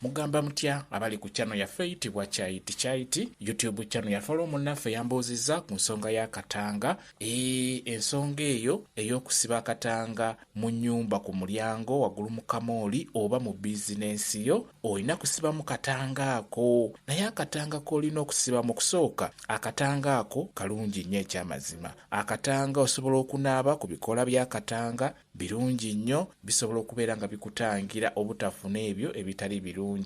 Mugamba mutya abali ku channel yaffe eyitibwa Kyayiti Kyayiti YouTube channel yaffe? Olwo munnaffe yambuuzizza ku nsonga y'akatanga. Ensonga eyo ey'okusiba akatanga mu nnyumba ku mulyango waggulu mu kamooli oba mu bizinensi yo, olina kusibamu katanga ako. Naye akatanga k'olina okusibamu, okusooka akatanga ako kalungi nnyo ekyamazima. Akatanga osobola okunaaba ku bikoola by'akatanga, birungi nnyo, bisobola okubeera nga bikutangira obutafuna ebyo ebitali birungi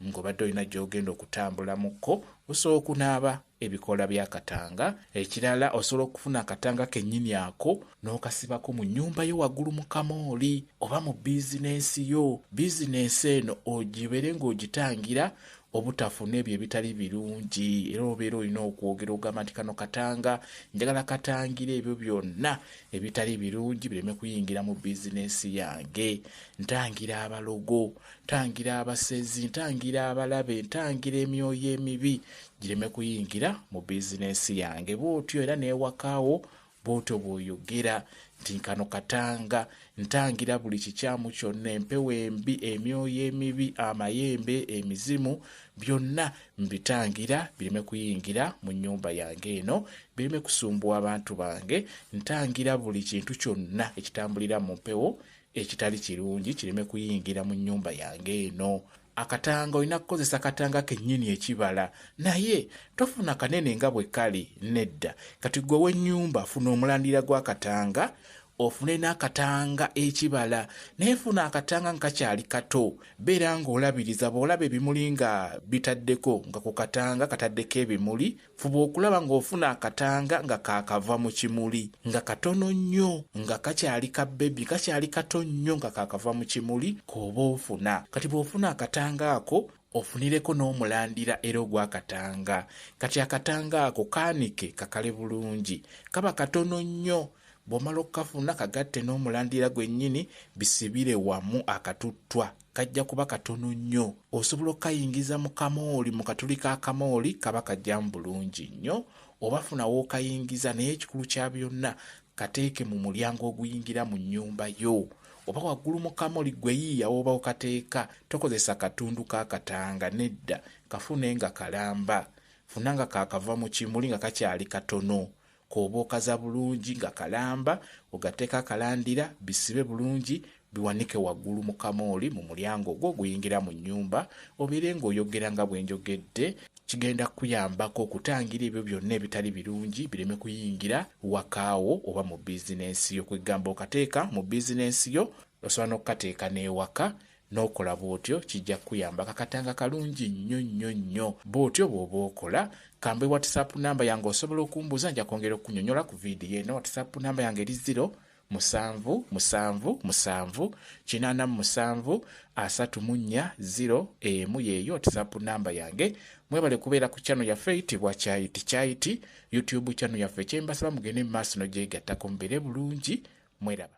ng'obadde olina gy'ogenda okutambulamukko, osobola okunaaba ebikoola by'akatanga. Ekirala osobola okufuna akatanga kennyini ako n'okasibako mu nnyumba yo waggulu mu kamooli oba mu bizinensi yo. Bizinensi eno ogibeere ng'ogitangira obutafuna ebyo ebitali birungi, era obeera olina okwogera ogamba nti kano katanga njagala katangira ebyo byonna ebitali birungi bireme kuyingira mu bizinensi yange. Ntangira abalogo, ntangira abasezi, ntangira abalabe, ntangira emyoyo emibi gireme kuyingira mu bizinensi yange. Bw'otyo era n'ewakaawo bw'otyo bw'oyogera nti kano katanga ntangira buli kikyamu kyonna, empewo embi, emyoyo emibi, amayembe, emizimu, byonna mbitangira bireme kuyingira mu nnyumba yange eno, bireme kusumbuwa abantu bange. Ntangira buli kintu kyonna ekitambulira mu mpewo ekitali kirungi kireme kuyingira mu nnyumba yange eno. Akatanga olina kukozesa katanga kennyini ekibala, naye tofuna kanene nga bwe kali, nedda. Kati gwe w'ennyumba funa omulandira gw'akatanga, ofune n'akatanga ekibala, naye funa akatanga nga kakyali kato. Beera ng'olabiriza, bw'olaba ebimuli nga bitaddeko, nga ku katanga kataddeko ebimuli, fuba okulaba ng'ofuna akatanga nga kaakava mu kimuli, nga katono nnyo, nga kakyali ka bebi, kakyali kato nnyo nga kaakava mu kimuli k'oba ofuna. Kati bw'ofuna akatanga ako, ofunireko n'omulandira era ogw'akatanga. Kati akatanga ako kaanike kakale bulungi, kaba katono nnyo. Bw'omala okukafuna kagatte n'omulandira gwennyini, bisibire wamu akatuttwa, kajja kuba katono nnyo. Osobola okukayingiza mu kamooli, mu katuli k'akamooli kaba kajjamu bulungi nnyo, oba funa w'okayingiza, naye ekikulu kya byonna kateeke mu mulyango oguyingira mu nnyumba yo, oba waggulu mu kamooli gwe yiiya w'oba okateeka. Tokozesa katundu k'akatanga, nedda, kafune nga kalamba, funa nga kaakava mu kimuli nga kakyali katono, k'oba okaza bulungi nga kalamba, ogateeka akalandira, bisibe bulungi, biwanike waggulu mu kamooli mu mulyango ogwo oguyingira mu nnyumba, obeere ng'oyogera nga bwe njogedde. Kigenda kukuyambako okutangira ebyo byonna ebitali birungi bireme kuyingira wakaawo oba mu bizinensi yo. Kwegamba okateeka mu bizinensi yo, osobola n'okukateeka n'ewaka n'okola bw'otyo, kijja kukuyamba. Kakatanga kalungi nnyo nnyo nnyo. Bw'otyo bw'oba okola. Kambe WhatsApp namba yange osobola okumbuuza, nja kwongera okukunyonnyola ku vidiyo eno. WhatsApp namba yange eri 0 7 7 7 87 34 0 emu, yeeyo WhatsApp namba yange. Mwebale kubeera ku channel yaffe eyitibwa Kyayiti Kyayiti YouTube channel yaffe. Kyembasaba mugende mu maaso n'ogyegattako, mubeere bulungi, mweraba.